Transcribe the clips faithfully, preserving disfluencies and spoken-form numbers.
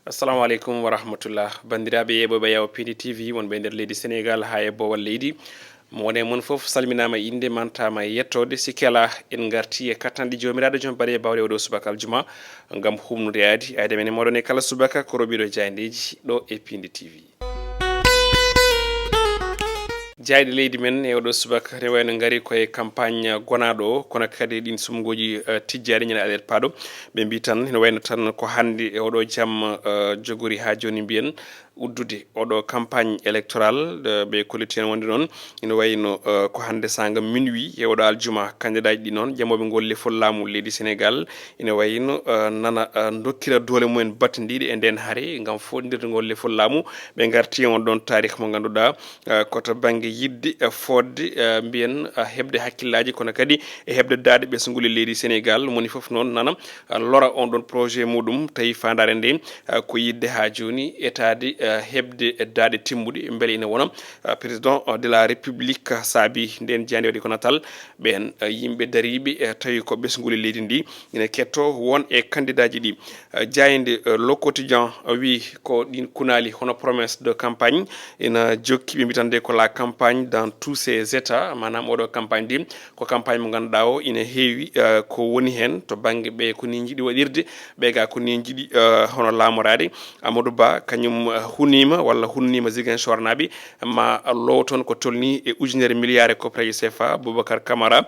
Assalamu aleykum wa rahmatullah. Banndiraaɓe yeeɓooɓe Yawo Pindi T V, wonɓe e nder leydi Senegaal haa e boowal leydi. Mo woni e mon fof salminaama e innde, mantaama e yettoode. Sikke alaa, en ngartii e kattanɗe Joomiraaɗo Jom Baɗe e Baawɗe oɗo subaka aljuma ngam humnude aadi. Aadi men e mooɗon e kala subaka ko roɓiiɗo jaayndeeji ɗo e Pindi T V. Jayɗe leydi men e oɗo subaka ne wayno ngari koye campagne gonaaɗo o, kono kadi ɗin sumngooji, eh, tijjaaɗi ñande alet paaɗo. Ɓe mbi tan, ene wayno tan ko hannde e oɗo jam, eh, jogori haa jooni mbiyen uddude oɗo campagne électorale, eh, ɓe kolliti heen wonde noon ene wayno, eh, ko hannde saanga minuit e oɗo aljuma, candidat ji ɗi noon, ƴamooɓe ngol lefol laamu leydi Senegaal, ene wayno, eh, nana, eh, dokkira doole mumen battindiiɗe e nden hare ngam foɗndirde ngol lefol laamu. Ɓe ngarti e on ɗon taarikh mo ngannduɗaa, eh, ko to bannge yiɗde, eh, fodde, eh, mbiyen, eh, heɓde hakkillaaji, kono kadi e heɓde daaɗe ɓesnguli leydi Senegaal. Moni fof noon nana, eh, lora on ɗon projet muɗum, tawi faandaare nde, eh, ko yiɗde haa jooni etaade, eh, heɓde daaɗe timmuɗe, mbele ina wona, eh, président, eh, de la République. Saabi nden jande waɗi ko natal ɓeen, eh, yimɓe dariiɓe, eh, tawi ko ɓesnguli leydi ndi ina ketto won e candidat ji ɗi. Eh, jaaynde, eh, Le Quotidien, eh, wi ko ɗin kunaali hono promesse de campagne ina jokki, ɓe mbitande ko la campagne dans tous ses états, maanaam oɗo campagne ndi ko campagne mo ngannduɗaa o ina heewi, eh, ko woni heen to bannge ɓe ko ni njiɗi waɗirde, ɓe ga ko ni njiɗi, eh, hono laamoraade. Amadou Ba kañum, eh, huniima walla hunnima Ziguinchor naaɓe ma low toon ko tolni e ujunere milliard e koppareeje C F A. Boubacar Camara,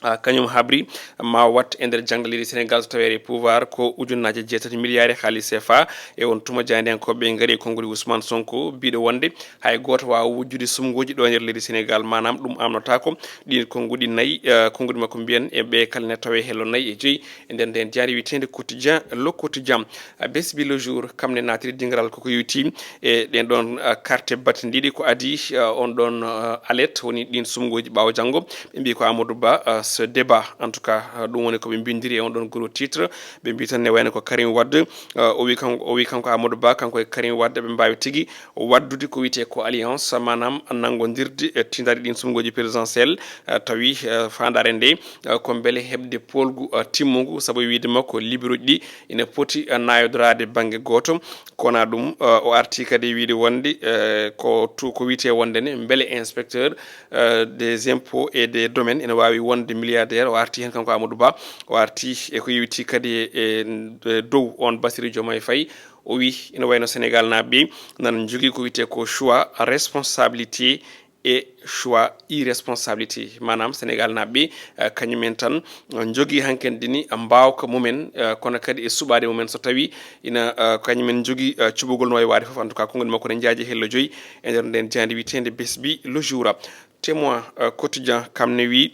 ah, kañum habri ma watte e nder jaŋde leydi Senegaal so taweede e pouvoir ko ujunnaaje jeetati milliard e haalis C F A. E on tuma jaayndiyankooɓe ngari e konngol Ousmane Sonko biiɗo wonde hay gooto waawa wujjude sumngooji ɗo e nder leydi Senegaal, maanaam ɗum amnotaako. Ɗin konnguɗi nayi, eh, konnguɗi makko mbiyen e ɓe kala ne tawe hello nayi e joyi e nder nden jaari wiyeteende Quotidien, Le Quotidien. Ah, Besbi Le Jour, kam ne naatiri dingiral koko yowti e ɗen ɗon, ah, carte battindiiɗi ko adi, ah, on ɗon, ah, alerte woni ɗin sumngooji ɓaawo janngo. Ɓe mbi ko Amadou Ba, ah, se débat, en tout cas, ah, ɗum woni ko ɓe mbindiri e on ɗon gros titre. Ɓe mbi tan ne wayno ko Karim Wade, ah, o wi kanko, o wi kanko Amadou Ba, kanko e Karim Wade ɓe mbaawi tigi waddude ko wiyetee ko alliance, maanaam nanngondirde, eh, tindaade ɗin sumngooji présidentielle, eh, tawi, eh, faandaare nde, eh, ko mbele heɓde poolgu, eh, timmungu, sabu e wiyde makko libéraux ɗi ina poti, eh, naayodoraade bannge gooto. Kono ɗum, eh, o arti kadi e wiyde wonde, eh, ko tu-, ko wiyetee wonde ne mbele inspecteur, eh, des impôts et des domaines ina waawi wonde milliardaire. O arti heen kanko Amadou Ba, o arti e ko yowiti kadi e, e, e dow on Bassirou Diomaye Faye. O wi ina wayno Senegaal naaɓe ɓe nana njogii ko wiyetee ko choix, responsabilité et choix irresponsabilité. Maanaam Senegaal naaɓe ɓe, eh, kañumen tan, eh, njogii hanken dini mbaawka mumen, eh, kono kadi e suɓaade mumen so tawi ina, eh, kañumen njogii, eh, cuɓugol no wayi waade fof. En tout cas, konngol makko ne njaaji hello joyi e nder nden jaande wiyeteende Besbi Le Jour. Témoin, eh, Quotidien kam ne wi,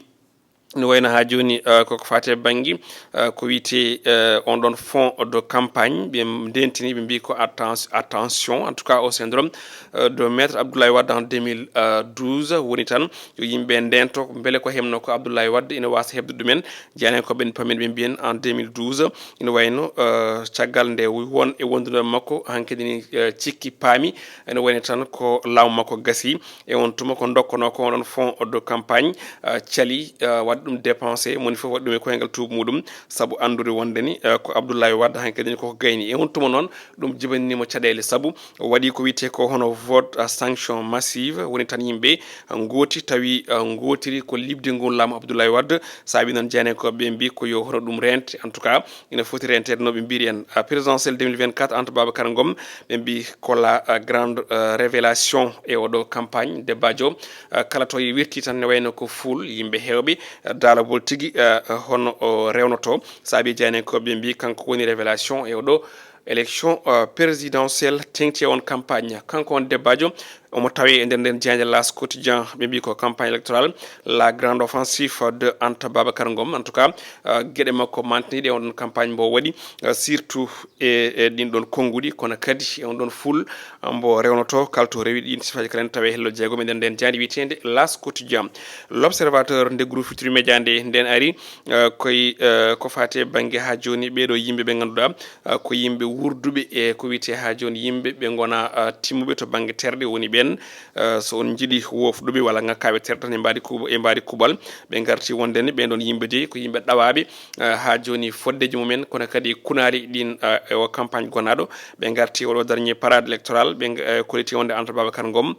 no wayno haa jooni, eh, koko faati e bannge, eh, ko wiyetee, eh, on ɗon fonds de campagne, ɓe ndentini, ɓe mbi ko atten-, attention, en tout cas, au syndrome, eh, de maître Abdoulaye Wade en deux mille douze, woni tan yo yimɓe ndento mbele ko heɓno ko Abdoulaye Wade ina waasa heɓde ɗumen. Jeyaaɓe ko ɓen paamen ɓe mbiyen en deux mille douze, ina wayno, eh, caggal nde won e wondude makko, hankadi ni, eh, cikki paami, ina wayno tan ko laamu makko gasi. E on tuma ko dokkono ko onon fonds de campagne, ah, cali, ah, waɗde ɗum dépensé, moni fof waɗi ɗum e koyngal tuubu muɗum, sabu anndude wonde ni, ah, ko Abdoulaye Wade hankadi ni koko gayni. E on tuma noon, ɗum jibanini mo caɗeele, sabu o waɗi ko wiyetee ko hono vote, ah, sanction massive, woni tan yimɓe ngooti tawi, ah, ngootiri ko liɓde ngun laamu Abdoulaye Wade, saabi noon jeyaaɓe ko ɓe mbi ko yo hono ɗum rente, en tout cas, ina foti renteede no ɓe mbiri en. Ah, présidentielle deux mille vingt-quatre, Anta Babacar Ngom, ɓe mbi ko la, ah, grande, ah, révélation e oɗo campagne débat jo. Ah, kala to wirti tan ne wayno ko fuul yimɓe heewɓe, ah, daalagol tigi, ah, hono o rewnoto. Saabi jeyaaɓe ko ɓe mbi kanko woni révélation e oɗo élection, ah, présidentielle, teŋti e on campagne. Kanko on débat jo, omo tawe e nder nden jaaynde L'As Quotidien, ɓe mbi ko campagne électorale, la grande offensive de Anta Babacar Ngom. En tout cas, ah, geɗe makko mantiniiɗe e on ɗon campagne mbo waɗi, ah, surtout e, e ɗin ɗon konnguɗi, kono kadi e on ɗon fuul, ah, mbo rewnoto kala to rewi ɗin sifaaji kala en tawe hello jeegom e nder nden jaaynde wiyeteende L'As Quotidien. L'Observateur nde Groupe Futurs Médias nde, nden ari, ah, koye, ah, ko faati e bannge haa jooni ɓee ɗo yimɓe ɓe ngannduɗaa, ah, ko yimɓe wurduɓe e ko wiyetee haa jooni yimɓe ɓe ngona, ah, timmuɓe to bannge terɗe, woni ɓeen, ah, so on njiɗi wofɗuɓe walla ŋakkaaɓe terɗe tan e mbaadi kuuba-, e mbaadi kuuɓal, ɓe ngarti wonde ne ɓeen ɗoon yimɓe de ko yimɓe ɗawaaɓe, ah, haa jooni foddeeji mumen, kono kadi kunaali ɗiin, ah, e o campagne gonaaɗo. Ɓe ngarti oɗo dernier parade électoral, ɓe ng-, eh, kolliti wonde Anta Babacar Ngom.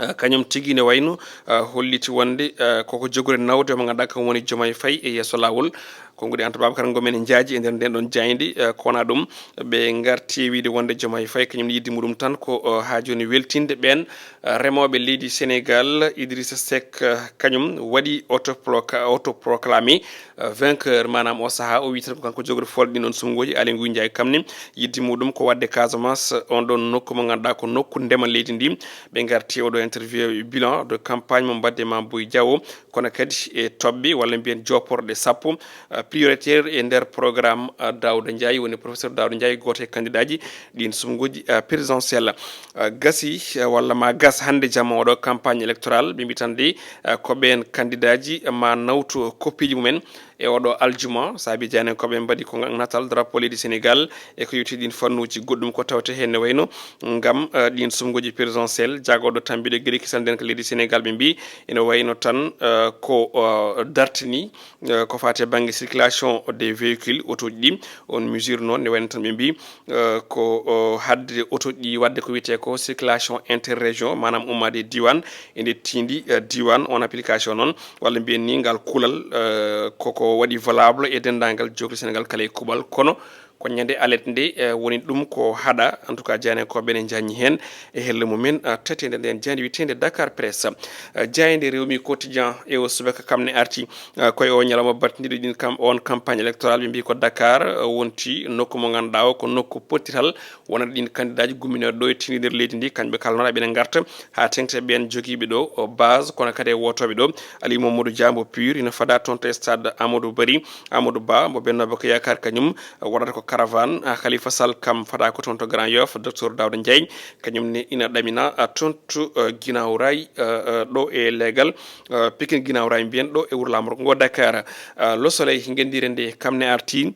Eh, kañum tigi ne wayno, eh, holliti wonde, eh, koko jogori nawde mo ngannduɗaa kam woni Diomaye Faye e yeeso laawol. Konnguɗi Anta Babacar Ngom ene njaaji e nder nden ɗon jaaynde, eh, ko wonaa ɗum, ɓe ngarti wiide wonde Diomaye Faye kañum ne yidde muɗum tan ko, eh, haa jooni weltinde ɓeen, eh, remooɓe leydi Sénégal. Idrissa Seck, eh, kañum waɗi autoproca-, autoproclamé, eh, vainqueur, maanaam o sahaa o wii tan ko kanko jogori folde ɗin ɗon sumngooji. Aly Ngouille Ndiaye kam ne yidde muɗum ko waɗde Casamance, on ɗon nokku mo ngannduɗaa ko nokku ndema leydi ndi. Ɓe ngarti oɗo interview e bilan de campagne mo mbaɗde Mame Boye Diao, kono kadi e toɓɓe walla mbiyen joporɗe sappo, eh, prioritaire e nder programme, eh, Daouda Ndiaye, woni professeur Daouda Ndiaye, gooto e candidat ji ɗin sumngooji, eh, présidentielle. Eh, gasi, eh, walla ma gas hannde jamma oɗo campagne électorale, ɓe mbi tan de, eh, ko ɓeen candidat ji ma nawtu koppiiji mumen e oɗo aljuma, saabi jaayndiyankooɓe mbaɗi ko natal drapeau leydi Sénégal e ko yowti ɗin fannuuji goɗɗum ko tawte heen ne wayno ngam, eh, ɗin sumngooji présidentielle, jagooɗo tambiɗo geɗe kisal nden ko leydi Sénégal, ɓe mbi ene wayno tan, eh, ko, eh, dartini, eh, ko faati e bannge circulation des véhicules, otooji ɗi, on mesure noon ne wayno tan ɓe mbi, eh, ko, eh, haɗde otooji ɗi waɗde ko wiyetee ko circulation interrégion, maanaam ummaade e diiwaan e nde tiindi, eh, diiwaan, on application noon, walla mbiyen ni ngal kulal, eh, koko waɗi valable e denndaangal jokli Sénégal kala e kuuɓal, kono ko ñande alet nde, eh, woni ɗum ko haɗa, en tout cas, jaayndiyankooɓe ne njaññi heen e helle mumen, eh, tati e nder nden jaaynde wiyeteende Dakar Presse. Eh, jaaynde Rewmi Quotidien e o subaka kam ne arti, eh, koye o ñalawma battindiɗo ɗin kam, on campagne électorale, ɓe mbi ko Dakar, eh, wonti nokku mo ngannduɗaa o ko nokku pottital wonande ɗin candidat ji gumminooɓe ɗo e tiindi nder leydi ndi, kañɓe kala noon ɓe ne ngarta haa teŋti ɓeen jogiiɓe ɗo, o, base, kono kadi e wootooɓe ɗo. Aly Mamadou Dia mo pur ina fada toon to stade Amadou Barry, Amadou Ba mo Benno Bokk Yaakaar, kañum waɗata ko caravane. Ah, Khalifa Sall kam fada ko toon to Grand Yoff, docteur Daouda Ndiaye, kañum ne ina ɗamina, ah, toon to, ah, Guinaw Rail, ah, ah, ɗo e leegal, ah, Pikine Guinaw Rail mbiyen ɗo e wuro laamorgo ngo Dakar. Ah, Le Soleil ngenndiire nde kam ne arti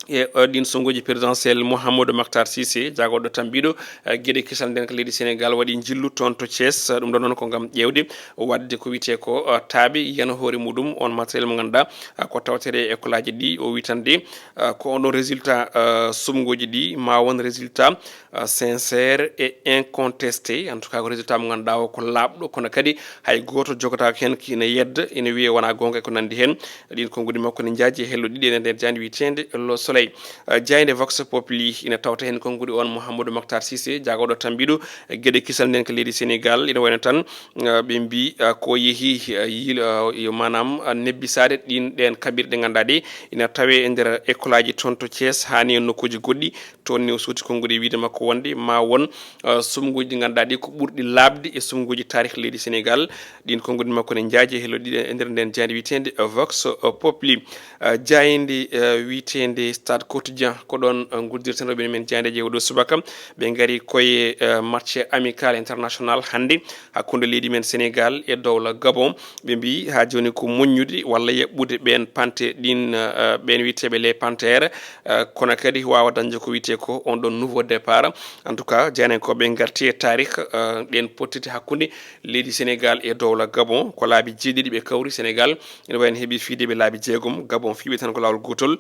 e, eh, ɗin sumngooji présidentielle. Mouhamadou Makhtar Cissé, jagooɗo tambiɗo, eh, geɗe kisal nden ko leydi Sénégal, waɗi njillu toon to Thiès. Ɗum ɗon noon ko ngam ƴeewde waɗde ko wiyetee ko, eh, taaɓe yiyana hoore muɗum on matériel mo ngannduɗaa, eh, ko tawtee e école aji ɗi. O wi tan de, eh, ko on ɗon résultat, eh, sumngooji ɗi ma won résultat, eh, sincère et incontesté. En tout cas, ko résultat mo ngannduɗaa o ko laaɓɗo, kono kadi hay gooto jogotaako heen ki ina yedda, ina wiyee wonaa goonga e ko nanndi heen. Ɗin konnguɗi makko ne njaaji e hello ɗiɗi e nder jaaynde wiyeteende Le Soleil. Eh, jaaynde Vox Populi ina tawta heen konnguɗi on Mouhamadou Makhtar Cissé, jagooɗo tambiɗo, eh, geɗe kisal nden ko leydi Sénégal. Ina wayno tan, eh, ɓe mbi, eh, ko yehi, eh, yil-, eh, yo maanaam, eh, nebbisaade ɗin ɗeen kaɓirɗe ngannduɗaa ɗe ina tawee e nder école aji toon to Thiès, haa ni e nokkuuji goɗɗi. Toon ni o suuti konnguɗi e wiyde makko wonde ma won, eh, sumngooji ɗi ngannduɗaa ɗi ko ɓurɗi laaɓde e sumngooji taarih leydi Sénégal. Ɗin konnguɗi makko ne njaaji e hello ɗiɗi e nder nden jaaynde wiyeteende, eh, Vox, eh, Populi. Eh, jaaynde, eh, wiyeteende Stade Quotidien, ko ɗoon, eh, nguddirten rewɓe men jaayndeeji e oɗo subaka. Ɓe ngari koye, eh, match amical international hannde hakkunde leydi men Sénégal e dowla Gabon. Ɓe mbi haa jooni ko moññude walla yaɓɓude ɓeen pante ɗin, eh, ɓeen wiyeteeɓe les Panthères, eh, kono kadi waawa dañde ko wiyetee ko on ɗon nouveau départ. En tout cas, jaayndiyankooɓe ngarti e taarih, eh, ɗeen pottite hakkunde leydi Sénégal e dowla Gabon. Ko laabi jeeɗiɗi ɓe kawri. Sénégal ene wayi no heɓi fiideɓe laabi jeegom, Gabon fiiɓe tan ko laawol gootol.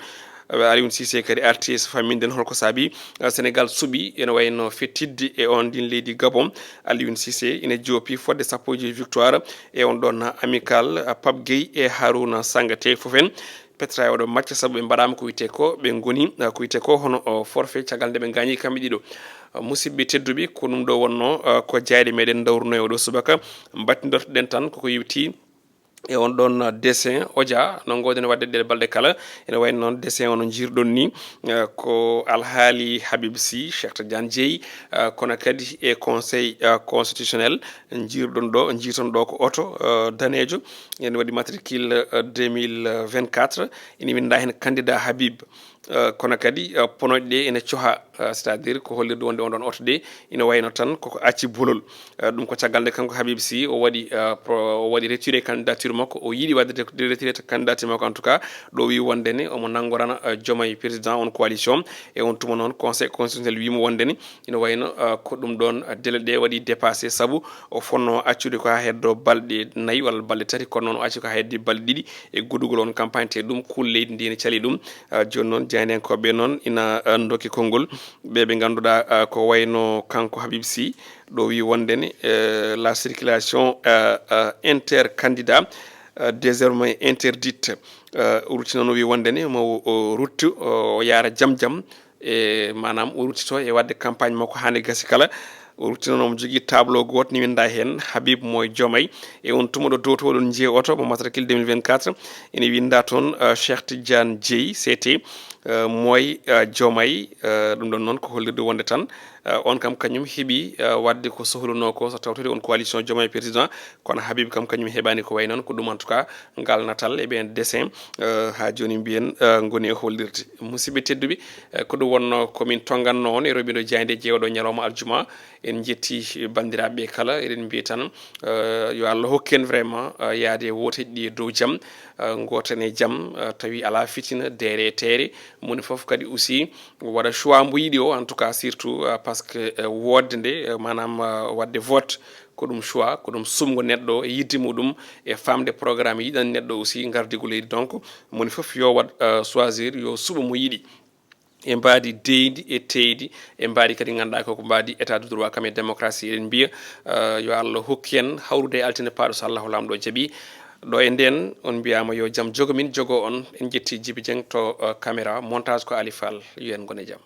Eh, Aliou Cissé kadi arti e so famminden holko saabi, eh, Sénégal suɓi ene wayi no fettidde e on ɗin leydi Gabon. Aliou Cissé ina joopi fodde sappo e joyi victoire e on ɗon amical, eh, Pape Gueye e Harouna Sangaté fof en petra e oɗo macca sabu ɓe mbaɗaama ko wiyetee ko ɓe ngoni, eh, ko wiyetee ko hono, oh, forfait caggal nde ɓe ngaañi kamɓe ɗiɗo. Eh, musidɓe tedduɓe, ko ɗum ɗo wonno, eh, ko jaayɗe meɗen dawruno e oɗo subaka. Mbattindotoɗen tan koko yewti e on ɗon dessin oja no ngoɗen waɗde ɗe balɗe kala. Ene wayi noon dessin o no njirɗon ni, eh, ko alhaali Habib Sy, Cheikh Tidiane Dièye, eh, kono kadi e Conseil, eh, constitutionnel njirɗon ɗo, njirton ɗo ko oto, eh, daneejo. Ene waɗi matricule, eh, deux mille vingt-quatre. Ene winnda heen candidat Habib. Eh, kono kadi, eh, ponoƴ ɗe ene coha, eh, c'est-à-dire ko hollirde wonde on ɗon oto de ina wayno tan koko acci bolol. Eh, ɗum ko caggal nde kanko Habib Sy o waɗi, eh, pro- o waɗi retiré candidature makko, o yiɗi waɗde de- retiré candidature makko. En tout cas, ɗo wi wonde ni omo nanngorana, eh, Diomaye président on coalition. E on tuma noon, conseil constitutionnel wimo wonde ni ina wayno, eh, ko ɗum ɗon, eh, délai ɗe waɗi dépassé, sabu o fonno accude ko haa heddo balɗe nayi walla balɗe tati, kono noon o acci ko haa heddi balɗe ɗiɗi e guddugol on campagne, te ɗum kuul leydi ndi ne cali ɗum. Ah, jooni noon, jaayndiyankooɓe noon ina, ah, ndokki konngol ɓe ɓe ngannduɗaa, ah, ko wayno kanko Habib Sy, ɗo wi wonde ne, eh, la circulation, ah, ah, intercandidat, ah, désormais interdite. Ah, o ruttino noon, o wi wonde ne mo o ruttu, o yaara jam jam, e maanaam o ruttito e waɗde campagne makko haa nde gasi kala. O ruttino noon, omo jogii tableau gooto ne winnda heen Habib Moy Diomaye. E on tuma ɗo dow to oɗon njiya oto mo matricule deux mille vingt-quatre, ene winnda toon, eh, Cheikh Tidiane Dieye, C T, eh, Moy, eh, Diomaye. Eh, ɗum ɗon noon ko hollirde wonde tan, eh, on kam kañum heɓi, eh, waɗde ko sohlunoo ko so tawtorii on coalition Diomaye président. Kono Habib kam kañum heɓaani ko wayi noon, ko ɗum en tout cas ngal natal e ɓeen dessin, eh, haa jooni mbiyen, eh, ngoni e hollirde. Musidɓe tedduɓe, eh, ko ɗum wonnoo ko min tonngannoo on e roɓindo jaaynde jeewɗo ñalawma aljuma. En njetti banndiraaɓe ɓe kala, eɗen mbiya tan, eh, yo Allah hokku en vraiment, eh, yaade e wooteeji ɗi e dow jam, eh, ngooten e jam, eh, tawi alaa fitina, deere e teere. Moni fof kadi aussi waɗa choix mbo yiɗi o, en tout cas surtout, eh, parce que, eh, woodde nde, eh, maanaam, eh, waɗde vote, ko ɗum choix, ko ɗum sumgo neɗɗo e yidde muɗum e famde programme yiɗan neɗɗo aussi ngardigu leydi. Donc, moni fof yo waɗ, eh, choisir, yo suɓo mo yiɗi. E mbaadi deydi e teydi, e mbaadi kadi ngannduɗaa ko, ko mbaadi état de droit kam e démocratie. Eɗen mbiya, eh, yo Allah hokku en hawrude e altine paaɗo so Allahu Laamɗo jaɓi. Ɗo e ndeen, on mbiyaama yo jam jogo min, jogo on. En njetti Jibi Dieng to, eh, caméra, montage ko Ali Fall. Yo en ngon e jam.